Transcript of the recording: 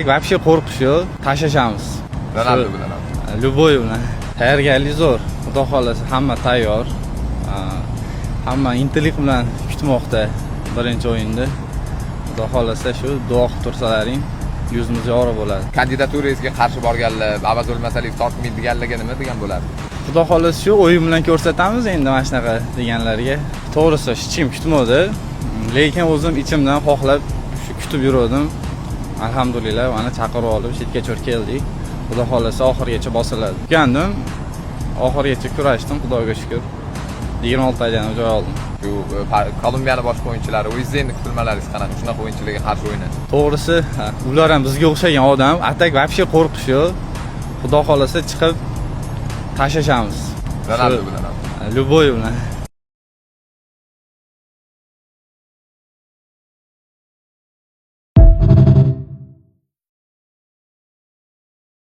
Вообще qo'rqish yo'q, tashlashamiz. Ronaldo bilan ham. Любой bilan. Tayyorgarlik zo'r. Xudo xohlasa, hamma tayyor. Hamma intilib bilan kutmoqda birinchi o'yinni. Xudo xohlasa, shu duo qilib tursalaring, yuzimiz yorug' bo'ladi. Kandidaturangizga qarshi borganlar, Avaz O'lmasaliyev tortmaydi deganlarga nima degan bo'lardi? Xudo xohlasa, shu o'yin bilan ko'rsatamiz endi mana shunaqa deganlarga. To'g'risi, hech kim kutmadi. Lekin o'zim ichimdan xohlab shu kutib yurgandim. Alhamdulillah, mana chaqirib olib chetga keldik. Xudo xohlasa, oxirigacha bosiladi. Kutgandim, oxirigacha kurashdim, Xudoga shukur. 26 aylanib joy oldim. Shu Kolumbiyani boshqa o'yinchilari, o'zingizni endi kutilmalaringiz qanaqa shunaqa o'yinchilarga qarshi o'ynash? To'g'risi, ha, ular ham bizga o'xshagan odam. А так вообще qo'rqish yo'q. Xudo xohlasa, chiqib tashlashamiz. Ronaldo bilan ham. Любой bilan.